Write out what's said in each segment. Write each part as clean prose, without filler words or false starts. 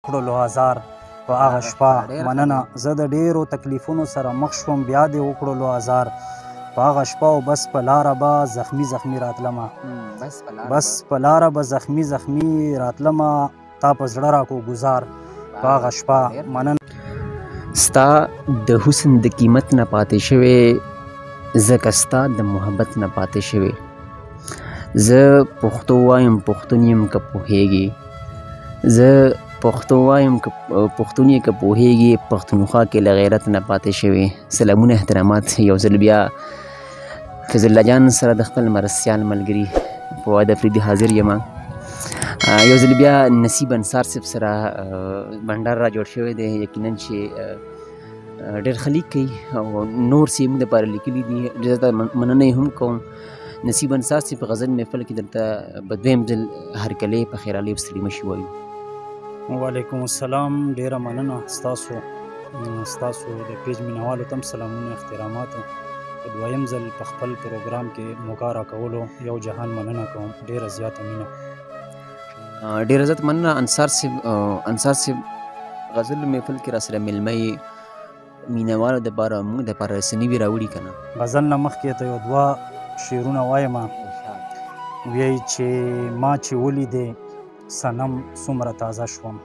کړلو ازار په هغه شپه. مننه. زه د ډیرو تکلیفونو سره مخ شوم، بیا دې وکړلو ازار په هغه شپه. او بس په لاره به زخمی زخمی راتلمه، بس په لاره به زخمی زخمی راتلمه، تا په زړه راکو ګزار په هغه شپه. مننه. ستا د حسن د قیمت نه پاتې شوی، ځکه ستا د محبت نه پاتې شوی. زه پښتو وایم، پښتون یم که پوهېږي. زه پښتو وایم که پښتون یې که پوهېږي، پښتونخوا کې له غیرت نه پاتې شوی. سلامونه، احترامات. یو ځل بیا فضل الله جان سره د خپل مرستیال ملګري فواد افریدي حاضر یم. یو ځل بیا نصیب انصار صاحب سره بنډار را جوړ شوی دی. یقینا چې ډېر ښه لیک کوي او نور څه یې موږ دپاره لیکلي دي، ډېر زیاته مننه یې هم کوم. نصیب انصار صاحب، په غزل محفل کې درته په دویم ځل هرکلی، په خیرالي او ستړي مشي وایو. وعلیکم السلام، ډیره مننه ستاسو د پیج مینوالو ته هم سلامونه، احترامات. په دویم ځل په خپل پروګرام کې موقع راکولو یو جهان مننه کوم، ډیره زیاته مینه. ډیره زیاته مننه انصار صاحب. انصار صاحب، غزل محفل کې را سره میلمه یې، مینوالو دپاره، موږ دپاره څه نوي راوړي که نه؟ غزل نه مخکې ته یو دوه شعرونه وایم. ویایي چې ما چې ولیدې صنم څومره تازه شوم،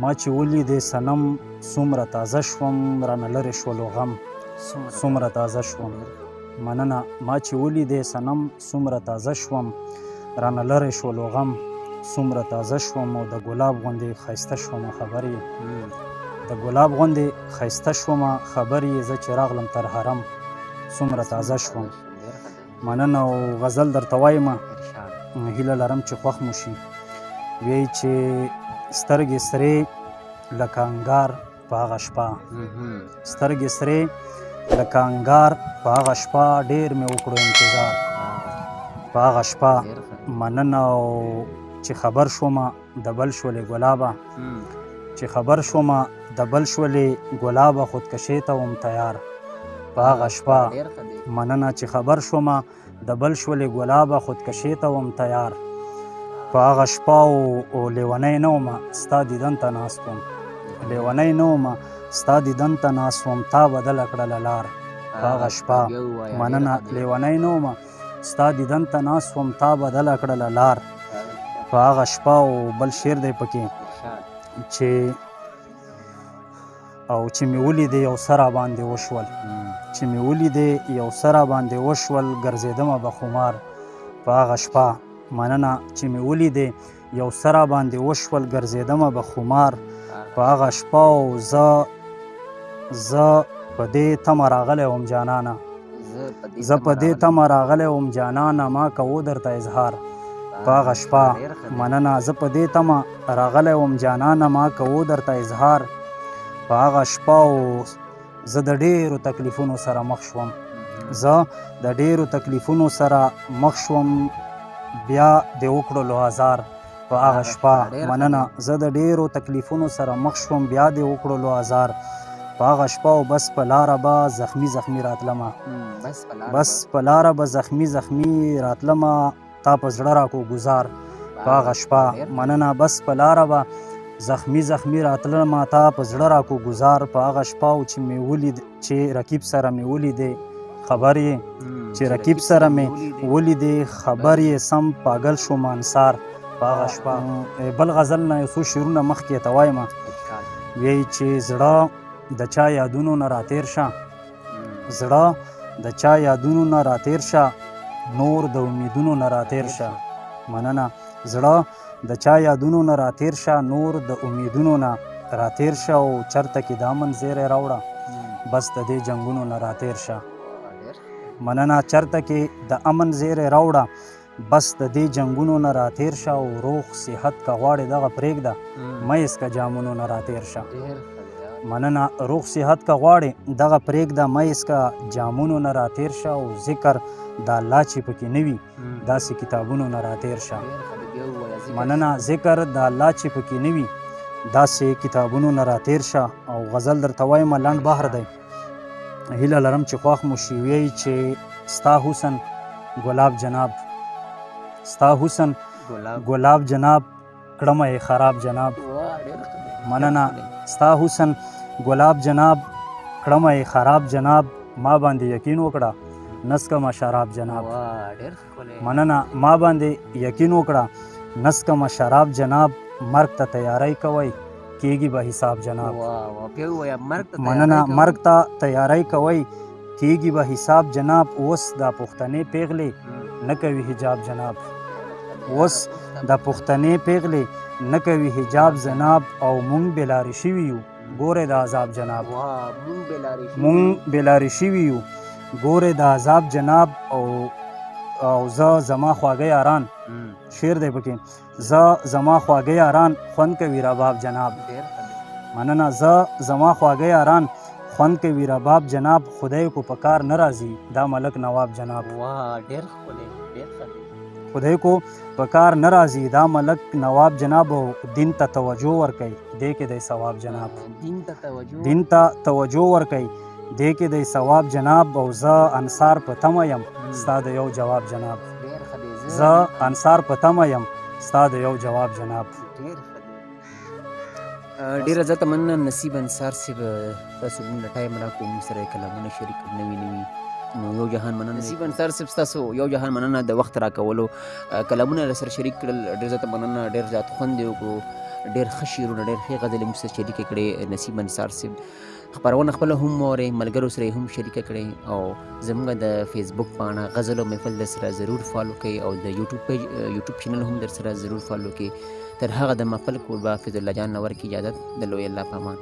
ما چې ولیدې صنم څومره تازه شوم، رانه لرې شولو غم څومره تازه شوم. مننه. ما چې ولیدې صنم څومره تازه شوم، رانه لرې شولو غم څومره تازه شوم. او د ګلاب غوندې ښایسته شوم خبر یې، د ګلاب غوندې ښایسته شوم خبر یې، زه چې راغلم تر حرم څومره تازه شوم. مننه. او غزل درته وایم، هیله لرم چې خوښ مو شي. ویایي چې سترګې سرې لکه انګار په هغه شپه، سترګې سرې لکه انګار په هغه شپه، ډېر مې وکړو انتظار په هغه شپه. مننه. او چې خبر شومه د بل شولې ګلابه، چې خبر شومه د بل شولې ګلابه، خودکشۍ ته وم تیار په هغه شپه. مننه. چې خبر شومه د بل شولې ګلابه، خودکشۍ ته وم تیار په هغه شپه. او لیونی نه ومه ستا دیدن ته ناست وم، لیونی نه ومه ستا دیدن ته ناست وم، تا بدله کړله لار په هغه شپه. مننه. لیونی نه ومه ستا دیدن ته ناست وم، تا بدله کړله لار په هغه شپه. او بل شعر دی پکې چې او چې مې ولیدې یو څه راباندې وشول، چې مې ولیدې یو څه راباندې وشول، ګرځېدمه به خمار په هغه شپه. مننه. چې مې ولیدې یو څه راباندې وشول، ګرځېدمه به خمار په هغه شپه. او زه په دې تمه راغلی وم جانانه، زه په دې تمه راغلی وم جانانه، ما کوو درته اظهار په هغه شپه. مننه. زه په دې تمه راغلی وم جانانه، ما کوو درته اظهار په هغه شپه. او زه د ډېرو تکلیفونو سره مخ شوم، زه د ډېرو تکلیفونو سره مخ شوم، بیا دې وکړلو ازار په هغه شپه. مننه. زه د ډېرو تکلیفونو سره مخ شوم، بیا دې وکړلو ازار په هغه شپه. او بس په لاره به زخمی زخمی راتلمه، بس په لاره به زخمی زخمی راتلمه، تا په زړه راکو ګزار په هغه شپه. مننه. بس په لاره به زخمی زخمی راتلمه، تا په زړه راکو ګزار په هغه شپه. او چې مې ولید، چې رقیب سره مې ولیدې خبر یې، چې رقیب سره مې ولیدې خبر یې، سم پاګل شوم انصار په هغه شپه. بل غزل نه یو څو شعرونه مخکې ته وایم. ویایي چې زړه د چا یادونو نه راتیر شه، زړه د چا یادونو نه راتیر شه، نور د امیدونو نه راتیر شه. مننه. زړه د چا یادونو نه راتیر شه، نور د امیدونو نه راتیر شه. او چرته کې د امن زیری راوړه، بس د دې جنګونو نه راتیر شه. مننه. چرته کې د امن زیری راوړه، بس د دې جنګونو نه راتیر شه. او روغ صحت که غواړې دغه پرېږده، مه یې څکه جامونو نه راتیر شه. مننه. روغ صحت که غواړې دغه پرېږده، مه یې څکه جامونو نه راتیر شه. او ذکر د الله چې پکې نه وي، داسې کتابونو نه راتیر شه. مننه. ذکر د الله چې پکې نه وي، داسې کتابونو نه راتیر شه. او غزل درته وایم، لنډ بحر دی، هیله لرم چې خوښ مو شي. ویایي چې ستا حسن ګلاب جناب، ستا حسن ګلاب جناب، کړمه یې خراب جناب. مننه. ستا حسن ګلاب جناب، کړمه یې خراب جناب، ما باندې یقین وکړه نسکمه شراب جناب. مننه. ما باندې یقین وکړه نسکمه شراب جناب، مرګ ته تیاری کوئ کیږي به حساب جناب. مننه. مرګ ته تیاری کوئ کیږي به حساب جناب. اوس دا پښتنې پیغلې نه کوي حجاب جناب، اوس د پښتنې پیغلې نه کوي حجاب جناب، او مونږ بې لارې شوي یو ګورې د عذاب جناب، مونږ بې لارې شوي یو ګورې د عذاب جناب. او زه زما خواږه یاران، شعر دی پکې، زه زما خواږه یاران خوند کوي رباب جناب. مننه. زه زما خواږه یاران خوند کوي رباب جناب، خدای کو په کار نه راځي دا ملک نواب جناب. ډېر ښکلی، ډېر ښه. خدای کو په کار نه راځي دا ملک نواب جناب، او دین ته توجه ورکئ دې کې دی ثواب جناب. دین ته توجه، دین ته توجه ورکئ دې کې دی ثواب جناب. او زه انصار په تمه یم ستا د یو جواب جناب. زه انصار په تمه یم ستا د یو جواب جناب. ډیره زیاته مننه نصیب انصار صاحب، تاسو موږ له ټایم راکړو، موږ سره کلامونه شریک کړو نوي نوي. نو یو جهان مننه نصیب انصار صاحب، ستاسو یو جهان مننه د وخت راکولو، کلامونه را سره شریک کړل. ډېر زیاته مننه، ډېر زیات خوند یې وکړو، ډېر ښه شعرونه، ډېر ښې غزلې موږ سره شریکې کړې. نصیب انصار صاحب خپرونه خپله هم واورئ، ملګرو سره یې هم شریکه کړئ، او زموږ د فیسبوک پاڼه غزل او محفل در سره ضرور follow کړئ، او د یوټیوب page، یوټیوب channel هم در سره ضرور follow کړئ. تر هغه د محفل کوربه فیض الله جان نور کی اجازت، د لوی الله په امان.